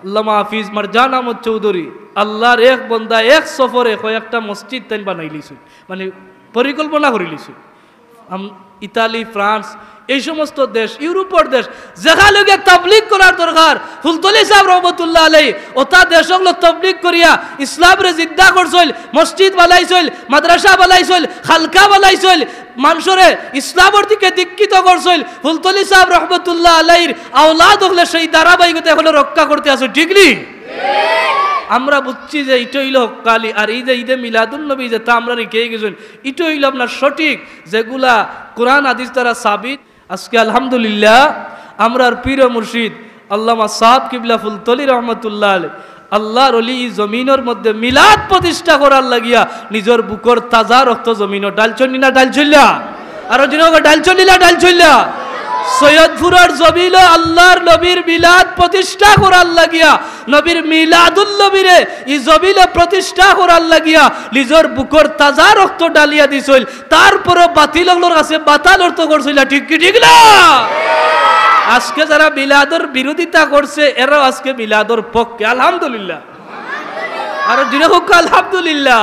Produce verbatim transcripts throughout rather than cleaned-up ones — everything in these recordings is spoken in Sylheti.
আল্লামা হাফিজ মারজান আহমদ চৌধুরী আল্লার এক বন্দা এক সফরে কয়েকটা মসজিদ তাইন বানাইলিছইন, মানে পরিকল্পনা করিলিছইন। আম-, ইতালি, ফ্রান্স, এই সমস্ত দেশ, ইউরোপর দেশ, যেখান লগে তাবলিগ করার দরকার, ফুলতলি সাব রহমতুল্লাহ আলাইহি অতা দেশ অকলো তাবলিগ করিয়া ইসলামরে জিন্দা করছইল, মসজিদ বানাইছইল, মাদ্রাসা বানাইছইল, খানকা বানাইছইল, মানষরে ইসলামর দিকে দীক্ষিত করছইল। ফুলতলি সাব রহমতুল্লাহ আলাইহির আওলাদ অকলে সেই ধারাবাহিকতা এখনো রক্ষা করতে আছে, ঠিক নি? আমরা বুঝছি যে ইটা অইলো হক্কানি, আর এই যে ইদে মিলাদুন নবী যেতা আমরারে হিকাই গেছইন, ইটা অইলো আপনার সঠিক, যেগুলা কোরআন হাদিস দ্বারা সাবিত। আজকে আলহামদুলিল্লাহ, আমরার পীর ও মুর্শিদ আল্লামা সাব কিবলা ফুলতলি রহমতুল্লাহ আলাইহি, আল্লার অলি ই জমিনর মধ্যে মিলাদ প্রতিষ্ঠা করার লাগিয়া নিজর বুকর তাজা রক্ত জমিনো ঢালছইন নি না ঢালছইন না? আরো জোরে কউক্কা, ঢালছইন নি না ঢালছইন না? সৈয়দপুরর জমিনো আল্লার নবীর মিলাদ প্রতিষ্ঠা করার লাগিয়া, নবীর মিলাদুন নবীরে ই জমিনো প্রতিষ্ঠা করার লাগিয়া নিজর বুকর তাজা রক্ত ঢালিয়া দিছইল। তারপরও বাতিল অকলর কাছে মাথা নত করছইন না, ঠিক কি ঠিক না? আজকে যারা মিলাদর বিরোধিতা করছে, এরাও আজকে মিলাদর পক্ষে, আলহামদুলিল্লাহ। আরো জোরে কউক্কা, আলহামদুলিল্লাহ।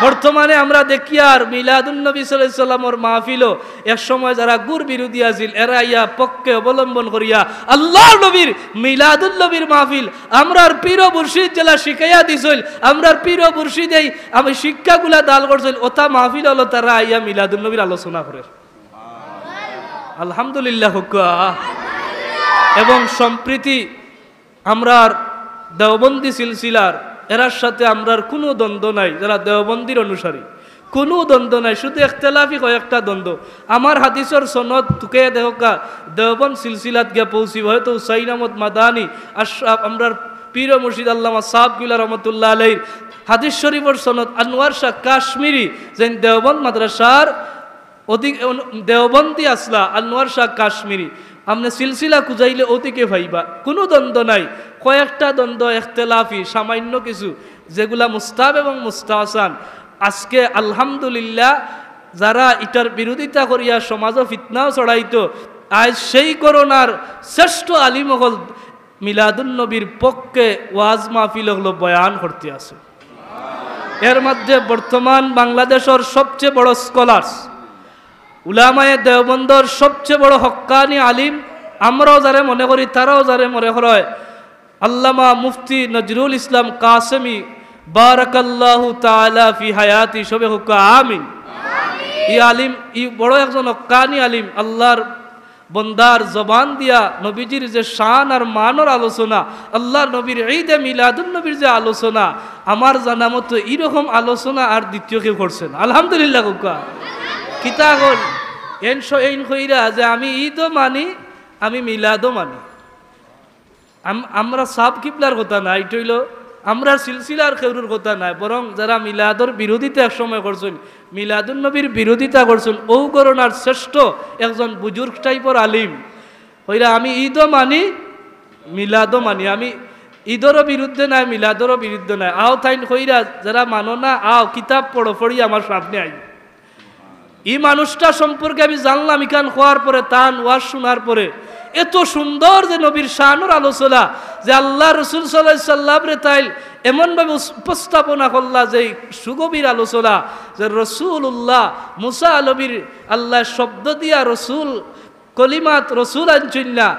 বর্তমানে আমরা দেখিয়ার মিলাদুন নবী সাল্লাল্লাহু আলাইহি ওয়াসাল্লামর মাহফিলো এক সময় যারা ঘুর বিরোধী আছিল, এরা আইয়া পক্ষে অবলম্বন করিয়া আল্লার নবীর মিলাদুন নবীর মাহফিল, আমরার পীর ও মুর্শিদ যেলা শিখাইয়া দিছইল, আমরার পীর ও মুর্শিদেই আমি শিক্ষাগুলা দান করছইল, অতা মাহফিল অকলো তারা আইয়া মিলাদুন নবীর আলোচনা করের। আলহামদুলিল্লাহ কউক্কা। এবং সম্প্রীতি আমরার দেওবন্দি সিলসিলার, এরার সাথে আমরার কুনু দ্বন্দ্ব নাই, যারা দেওবন্দির অনুসারী, কুনু দ্বন্দ্ব নাই, শুধু ইখতিলাফি কয়েকটা দ্বন্দ্ব। আমার হাদিসর সনদ তুকাইয়া দেখউক্কা, দেওবন্দ সিলসিলাত গিয়া পৌঁছিবো, হয়তো হুসাইন আহমদ মাদানী, আশরাফ, আমরার পীর ও মুর্শিদ আল্লামা সাব কিবলা রহমতুল্লাহ আলাইহির হাদিস শরীফর সনদ আনোয়ার শাহ কাশ্মীরি, যেইন দেওবন্দ মাদ্রাসার অধি-, অনু-, দেওবন্দি আছলা আনোয়ার শাহ কাশ্মীরি। আপনে সিলসিলা খুজাইলে অদিকে পাইবা, কুনু দ্বন্দ্ব নাই। কয়েকটা দ্বন্দ্ব ইখতিলাফি, সামান্য কিছু, যেগুলা মুস্তাহাব এবং মুস্তাহসান। আজকে আলহামদুলিল্লাহ, যারা ইটার বিরোধিতা করিয়া সমাজো ফিতনাও ছড়াইতো, আইজ সেই ঘরানার শ্রেষ্ঠ আলিম অকল মিলাদুন নবীর পক্ষে ওয়াজ মাহফিল অকলো বয়ান করতে আছে। এর মধ্যে বর্তমান বাংলাদেশর সবচেয়ে বড় স্কলার্স, উলামায়ে দেওবন্দর সবচেয়ে বড় হক্কানি আলিম, আমরাও যারে মনে করি, তারাও যারে মনে করে, আল্লামা মুফতি নজরুল ইসলাম কাসেমি, বারাকাল্লাহু তাআলা ফি হায়াতি, সবে কউক্কা আমিন। ই আলিম, ই বড় একজন হক্কানি আলিম, আল্লার বন্দার জবান দিয়া নবীজির যে শান আর মানর আলোচনা, আল্লার নবীর ঈদে মিলাদুন নবীর যে আলোচনা, আমার জানা মতো ইরকম আলোচনা আর দ্বিতীয় কেউ করছে না। আলহামদুলিল্লাহ কউক্কা। কিতা কইন, এইন স-, এইন কইরা যে আমি ঈদও মানি, আমি মিলাদও মানি। আম-, আমরা সাব কিবলার কথা নায়, ইটা অইলো আমরার সিলসিলার কেউরুর কথা নায়, বরং যারা মিলাদর বিরোধিতা এক সময় করছইন, মিলাদুন নবীর বিরোধিতা করছইন, অউ ঘরানার শ্রেষ্ঠ একজন বুজুর্গ টাইপর আলিম। কইরা আমি ঈদও মানি, মিলাদও মানি, আমি ঈদরও বিরুদ্ধে নায়, মিলাদরও বিরুদ্ধে নায়। আও তাইন কইরা যারা মানো না, আও কিতাব পড়ো, পড়ি আমার সামনে আই। ই মানুষটা সম্পর্কে আমি জানলাম, ইখান কওয়ার পরে, তান ওয়াজ শুনার পরে, এত সুন্দর যে নবীর শানর আলোচনা, যে আল্লার রসুল সাল্লাল্লাহু আলাইহি ওয়াসাল্লামরে তাইন এমনভাবে উস-, উপস্থাপনা করলা, যে সুগভীর আলোচনা, যে রসুলুল্লাহ, মুসা নবীরে আল্লায় শব্দ দিয়া রসুল, কলিমাত রসুল আনছইন না,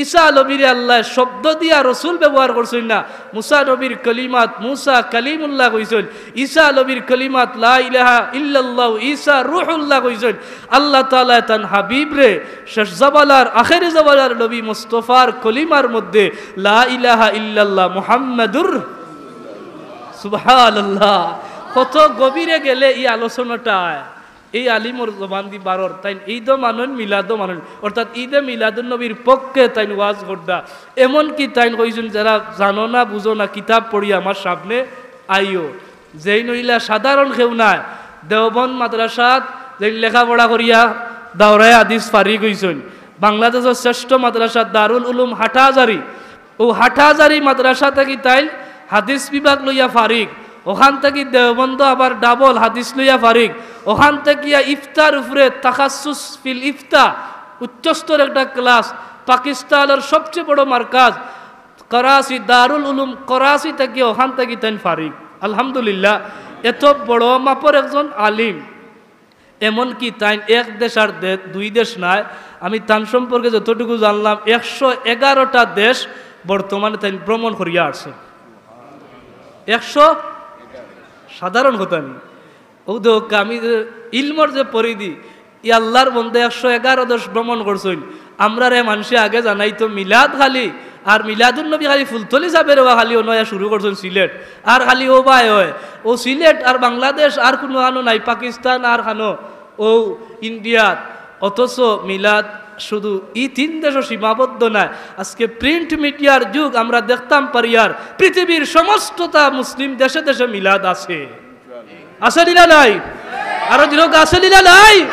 ঈসা নবীরে আল্লায় শব্দ দিয়া রসুল ব্যবহার করছইন না। মুসা নবীর কলিমাত মুসা কালিমুল্লাহ কইছইন, ঈসা নবীর কলিমাত লা ইলাহা ইল্লাল্লাহু ঈসা রুহুল্লাহ কইছইন। আল্লাহ তাআলায় তান হাবিবরে শেষ জামানার, আখেরি জামানার নবী মুস্তফার কলিমার মধ্যে লা ইলাহা ইল্লাল্লাহ মুহাম্মাদুর, সুবহানাল্লাহ। কত গভীরে গেলে ই আলোচনাটা আয়। এই আলিমর জবান দি বারর, তাইন ঈদও মানইন, মিলাদও মানইন, অর্থাৎ ঈদে মিলাদুন নবীর পক্ষে তাইন ওয়াজ কররা। এমনকি তাইন কইছইন, যারা জানো না, বুঝো না, কিতাব পড়ি আমার সামনে আইও। যেইন অইলা সাধারণ কেউ নায়, দেওবন্দ মাদ্রাসাত যেইন লেখাপড়া করিয়া দাওরায়ে হাদিস ফারিগ অইছইন, বাংলাদেশর শ্রেষ্ঠ মাদ্রাসা দারুল উলুম হাটহাজারী, অউ হাটহাজারী মাদ্রাসা থাকি তাইন হাদিস বিভাগ লইয়া ফারিগ, অখান থাকি দেওবন্দ আবার ডাবল হাদিস লইয়া ফারিগ, অখান থাকিয়া ইফতার উপরে তাখাসসুস ফিল ইফতা, উচ্চস্তর একটা ক্লাস, পাকিস্তানর সবচেয়ে বড় মারকাজ, করাচি, দারুল উলুম করাচি থাকি, অখান থাকি তাইন ফারিগ। আলহামদুলিল্লাহ, এত বড় মাপর একজন আলিম, এমনকি তাইন এক দেশ আর দে-, দুই দেশ নায়, আমি তান সম্পর্কে যতটুকু জানলাম, একশো এগারোটা দেশ বর্তমানে তাইন ভ্রমণ করিয়া আসছে। একশো, সাধারণ কথা নি। ও দেখউক্কা, আমি যে ইলমর যে পরিধি, ই আল্লার বন্দে একশো এগারো দেশ ভ্রমণ করছইন। আমরারে মানষে আগে জানাইতো মিলাদ খালি, আর মিলাদুন নবী খালি ফুলতলি সাবরে ওবা খালি অনো আইয়া শুরু করছইন সিলেট, আর খালি ওবায় অয়। ও সিলেট আর বাংলাদেশ আর কুনু খানো নাই, পাকিস্তান আর খানো ও ইন্ডিয়াত। অথচ মিলাদ শুধু ই তিন দেশো সীমাবদ্ধ নায়। আজকে প্রিন্ট মিডিয়ার যুগ, আমরা দেখতাম পারিয়ার পৃথিবীর সমস্ততা মুসলিম দেশে দেশে মিলাদ আছে। আছে নি না নাই? আরো জোরে কউক্কা, আছে নি না নাই?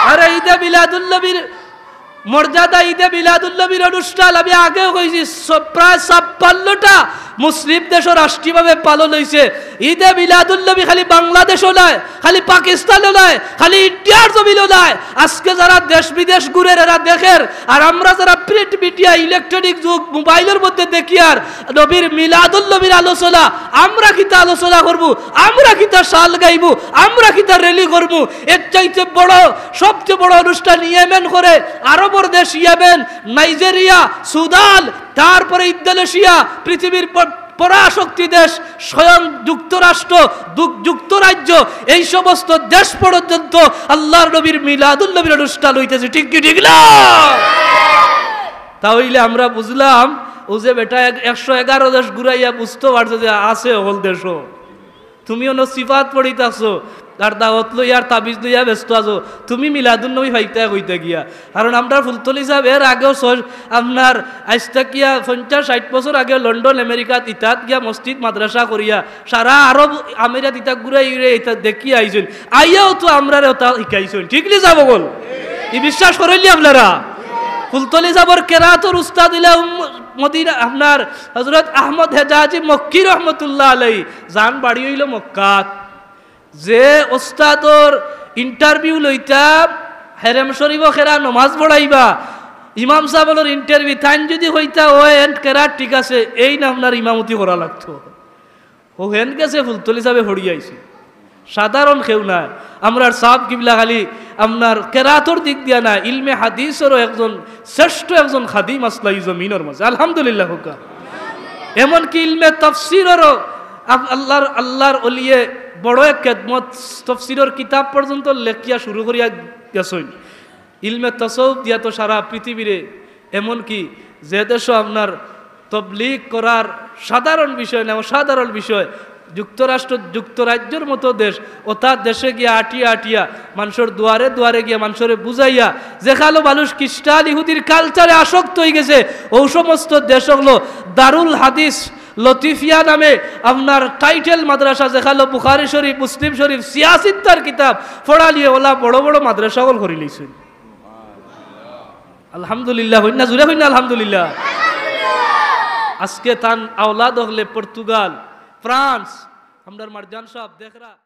আরে, ঈদে মিলাদুন নবীর মর্যাদা, ঈদে মিলাদুন নবীর অনুষ্ঠান, আমি আগেও কইছি, স-, প্রায় ছাপ্পান্নটা মুসলিম দেশো রাষ্ট্রীয়ভাবে পালন অইছে। ঈদে মিলাদুন নবী খালি বাংলাদেশো নায়, খালি পাকিস্তানো নায়, খালি ইন্ডিয়ার জমিনো নায়। আজকে যারা দেশ বিদেশ ঘুরের, এরা দেখের, আর আমরা যারা প্রিন্ট মিডিয়া, ইলেকট্রনিক যুগ, মোবাইলর মধ্যে দেখিয়ার, নবীর মিলাদুন নবীর আলোচনা, আমরা কিতা আলোচনা করমু, আমরা কিতা শান গাইমু, আমরা কিতা র‍্যালি করমু, এর চাইতে বড়, সবচেয়ে বড় অনুষ্ঠান ইয়েমেন করে, আরবর দেশ ইয়েমেন, নাইজেরিয়া, সুদান, তারপরে ইন্দোনেশিয়া, পৃথিবীর প-, পরাশক্তি দেশ, স্বয়ং যুক্তরাষ্ট্র, যুক-, যুক্তরাজ্য, এই সমস্ত দেশ পর্যন্ত আল্লার নবীর মিলাদুন নবীর অনুষ্ঠান অইতেছে। ঠিক কি ঠিক না? তা অইলে আমরা বুঝলাম, ও যে বেটা এক-, একশো এগারো দেশ ঘুরাইয়া বুঝতো পারছে যে আছে হকল দেশো। তুমি অনো সিফাত পড়ি থাকছো, আর দাওয়াত লইয়া আর তাবিজ লইয়া ব্যস্ত আছো, তুমি মিলাদুন নবী পাইতায় কইতা গিয়া। কারণ আমরার ফুলতলি সাব এর আগেও ছয়-, আপনার আইজ থাকিয়া পঞ্চাশ ষাইট বছর আগে লন্ডন, আমেরিকাত ইতাত গিয়া মসজিদ মাদ্রাসা করিয়া সারা আরব আমিরাত ইতা ঘুরাই উড়ে ইতা দেখিয়া আইছইন। আইয়াও তো আমরারে ওতা শিখাইছইন। ঠিক নি সাব অকল? ই বিশ্বাস করইন নি আপনারা? ফুলতলি সাবর কেরাতর উস্তাদ অইলা উম-, মদিনা, আপনার হযরত আহমদ হেজাজি মক্কি রহমতুল্লাহ আলাই, যান বাড়ি অইলো মক্কাত। যে ওস্তাদর interview লইতা, হেরেম শরীফো কেরা নমাজ পড়াইবা, ইমাম সাব অকলর interview, তাইন যুদি কইতা, "অয়, এন কেরাত ঠিক আছে", এইন আপনার ইমামতি করা লাগতো। ও হেন গেছে ফুলতলি সাবে পড়িয়া আইছে। সাধারণ কেউ নায়। আমরার সাব কিবলা খালি আপনার কেরাতর দিক দিয়া না, ইলমে হাদিসরও একজন শ্রেষ্ঠ একজন খাদিম আছলা ই জমিনর মাঝে। আলহামদুলিল্লাহ কউক্কা। এমনকি ইলমে তাফসিররও আপ-, আল্লার, আল্লার অলিয়ে বড় এক খেদমত, তাফসিরর কিতাব পর্যন্ত লেখিয়া শুরু করিয়া গেছইন। ইলমে তাসাউফ দিয়া তো সারা পৃথিবীরে, এমনকি যে দেশো আপনার তবলিগ করার সাধারণ বিষয় না, অসাধারণ বিষয়, যুক্তরাষ্ট্র, যুক্তরাজ্যর মতো দেশ, ওতা দেশে গিয়া আটিয়া আটিয়া, মানষর দুয়ারে দুয়ারে গিয়া, মানষরে বুঝাইয়া, যেখানো মানুষ খ্রিস্টান ইহুদির culture-এ আসক্ত অইগেছে, অউ সমস্ত দেশ অকলো দারুল হাদিস লতিফিয়া নামে আপনার title মাদ্রাসা, যেখানো বুখারী শরীফ, মুসলিম শরীফ, সিয়াসিত্তার কিতাব পড়ালিয়ে ওলা বড় বড় মাদ্রাসা অকল করিলিছইন। আলহামদুলিল্লাহ, কইন না, জুরে কইন না, আলহামদুলিল্লাহ। আজকে তান আওলাদ অকলে পর্তুগাল, ফ্রান্স, আমরার মারজান সাব দেখরা।